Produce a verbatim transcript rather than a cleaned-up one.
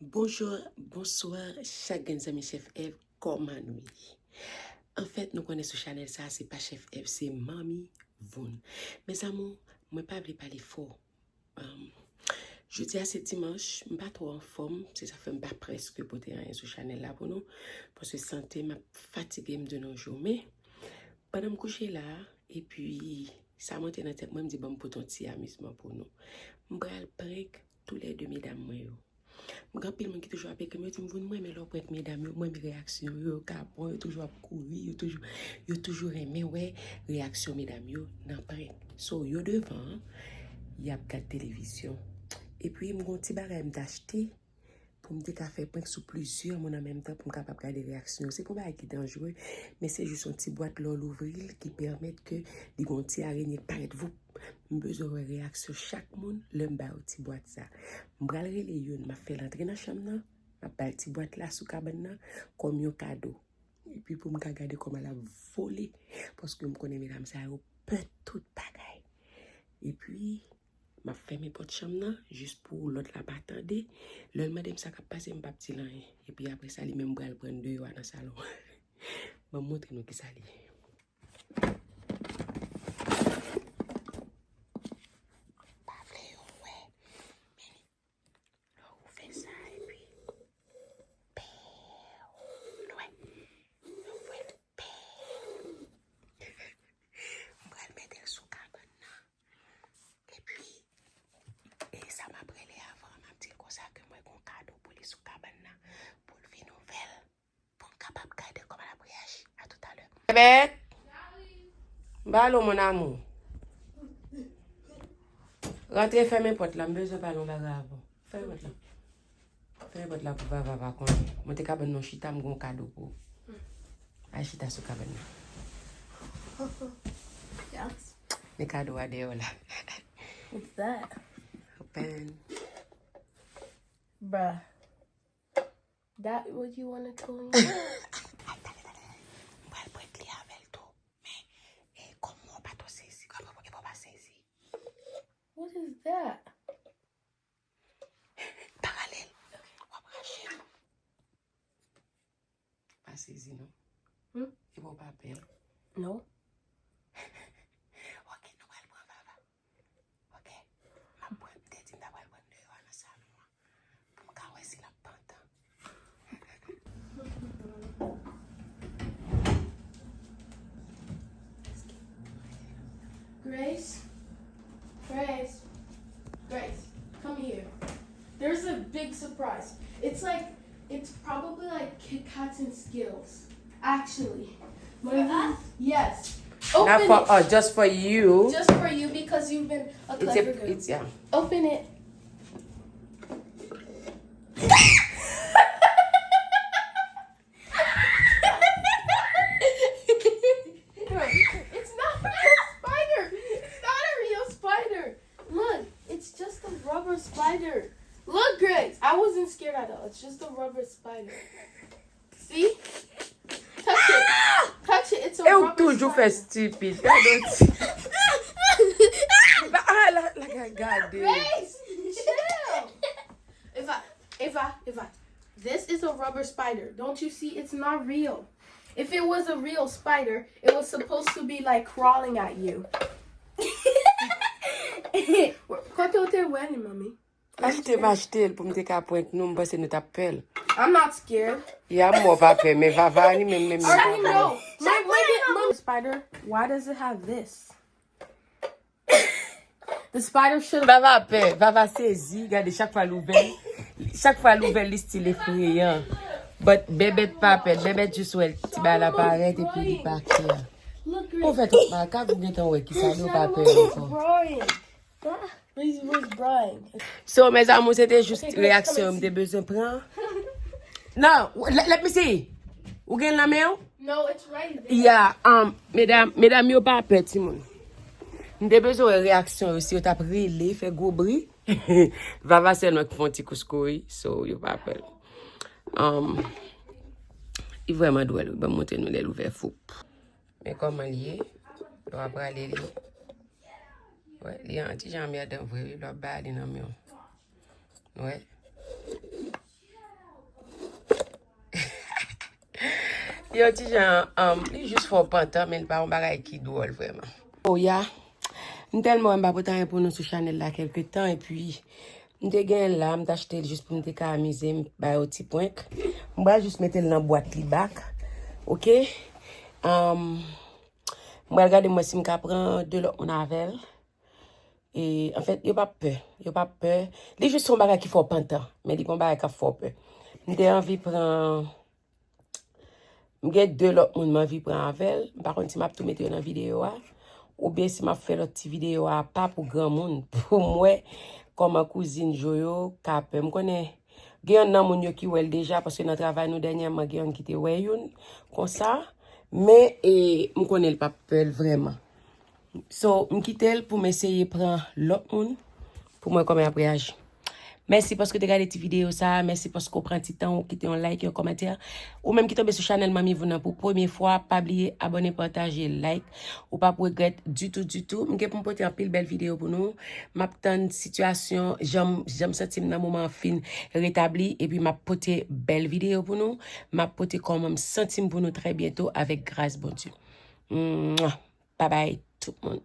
Bonjou, bonswa, chak grenn zanmi Chèf Èv, kòman nou ye? Anfèt, nou konnen sou chanèl sa, se pa Chèf Èv, se Manmi Voun. Mezamou, mwen pa vle pale fò. Um, jodi a se dimanch, m pa twò anfòm, se sa fè m pa prèske pote anyen sou chanèl la pou nou, paske sante m ap fatige m de nos jours. Men, pandan m kouche la, epi sa monte nan tèt mwen, m di, "Ban m pote yon ti amizman pou nou." M pral prank toulède medam mwen yo. M gen anpil moun ki toujou ap ekri m, yo di m, "Voun, mwen renmen lè w prank medam yo, mwen renmen reyaksyon yo, yo ka bon, yo toujou ap kouri, yo toujou, yo toujou renmen wè reyaksyon medam yo nan prank." So, yo devan, y ap gad televizyon. Epi, m gen yon ti bagay m t achte, pou m te ka fè prank sou plizyè moun an menm tan pou m kapab gade reyaksyon yo. Se pa yon bagay ki danjere, men se jis yon ti bwat lè w louvri l ki pèmèt ke li gen yon ti arenye k parèt voup. M bezwen wè reyaksyon chak moun lè m ba yo ti bwat sa. M pral rele youn, m ap fè l antre nan chanm nan, m ap ba l ti bwat la sou kabann nan kòm yon kado. Epi pou m ka gade kòman l ap vole, paske m konnen medam sa yo pè tout bagay. Epi, m ap fèmen pòt chanm nan, jis pou lòt la pa tande. Lè l mande m sa k ap pase, m p ap di l anyen. Epi apre sa, li menm pral pran deyò a nan salon. Ban m montre nou kisa li ye. Pa vle yo wè. Men lè w fè sa, epi, pèw, nou wè, nou wè, pèw. M pral mete l sou kabann nan. Epi, e sa m ap rele avan, m ap di l konsa ke mwen gon kado pou li sou kabann nan, pou l vin ouvè l, pou m kapab gade kòman l ap reyaji. A toutalè. Bèbèt! M ba l w, mon amour. Rantre, fèmen pòt la, m bezwen pale yon bagay avan. Fèmen pòt la. Fèmen pòt la pou Vava pa konnen. Monte kabann nan, chita, m gon kado pou ou. Al chita sou kabann nan. Yes. Men kado a dèyè w la. What's that? Open. Bruh. That what you wanna tell me? Ay, tande, tande. M pral prank li avè l tou. Men, e, kòm mwen pa twò sezi, kòm mwen pa sezi. What is that? Paralèl. W ap rache l. Pa sezi, non. Hmm? E bon, pa pè. Non. Ok, nou pral pran Vava. Ok. M ap pran, m te di m ta pral pran deyò a nan salon an. Pou m ka wè si l ap pantan. Grace? Grace? Grace, come here. There's a big surprise. It's like, it's probably like Kit Kats and Skittles. Actually. For us? Yes. Not for us, just for you. Just for you because you've been a clever girl. It's a, it's, yeah. Open it. It's not a real spider. It's not a real spider. Look, it's just a rubber spider. Look, Grace, I wasn't scared at all. It's just a rubber spider. See? Touch it. Touch it. It's a rubber spider. E ou toujou fè stupid. Gade ti. Ah, la, la, gade. Grace, chill. Eva, Eva, Eva. This is a rubber spider. Don't you see? It's not real. If it was a real spider, it was supposed to be, like, crawling at you. Kote w te wè li, manmi? Achte m achte l pou m te ka prank nou, m panse nou t ap pè l. I'm not scared. Ya, m wè w pa pè, men Vava li menm, menm li pa pè. I already know. My, my, my, my spider, why does it have this? The spider should have. Vava pè, Vava sezi, gade chak fwa l ouvè l, chak fwa l ouvè l, li still efreyan. But Bèbèt pa pè, Bèbèt jis wè ti bagay la parèt epi li pa kè. Look, Grace. Ou fè twòp makak, ou gentan wè kisa li, ou pa pè ankò. He was brawling. He was brawling. So, mes amours, se te jis reyaksyon m te bezwen pran. Non, let, let me see. Ou gen l nan men w? No, it's right there. Yeah, um, medam, medam yo pa pè timoun. M te bezwen wè reyaksyon yo, si yo t ap rele, fè gwo bri. Vava sèlman ki fè yon ti kouskouri, so yo pa pè l. Um, li vrèman dwòl, wi. Ban m montre nou lè l ouvè foup. Men kòman l ye, lè w ap rale li. Wè, li an ti jan anmèdan vre, wi, lè w ap ba li nan men w. Wè. Yon ti jan, um, li jis fè w pantan, men li pa yon bagay ki dwòl vrèman. Oh ya, m tèlman wè m pa pote anyen pou nou sou chanèl la kèlke tan, epi m te gen la, m t achte l jis pou m te ka amize m, bay yon ti prank. M pral jis mete l nan bwat li back, oke? Um, m pral gade m wè si m ka pran de lòt moun avè l. E, anfèt, yo p ap pè. Yo p ap pè. Li jis yon bagay ki fè w pantan, men li pa yon bagay k ap fè w pè. M te anvi pran, m gen de lòt moun m anvi pran avè l. M pa konn si m ap tou mete yo nan videyo a, oubyen si m ap fè lòt ti videyo a apa pou granmoun, pou m wè kòman kouzin Joyo ka pè. M konnen gen youn nan moun yo ki wè l deja, paske nan travay nou dènyèman, gen youn ki te wè youn konsa. Men, e, m konnen l p ap pè l vrèman. So, m kite l pou m eseye pran lòt moun pou m wè kòman y ap reyaji. Mèsi paske w te gade ti videyo sa a. Mèsi paske w pran ti tan ou kite yon like, yon kòmantè. Ou menm ki tonbe sou chanèl Manmi Vou nan pou premye fwa, pa bliye abòne, pataje, like. Ou p ap regrèt ditou, ditou. M gen pou m pote anpil bèl videyo pou nou. M ap tann sitiyasyon, jan m, jan m santi m nan moman an fin retabli, epi m ap pote bèl videyo pou nou. M ap pote kòman m santi m pou nou trè byento avèk gras Bondye. Mwah. Babay tout moun.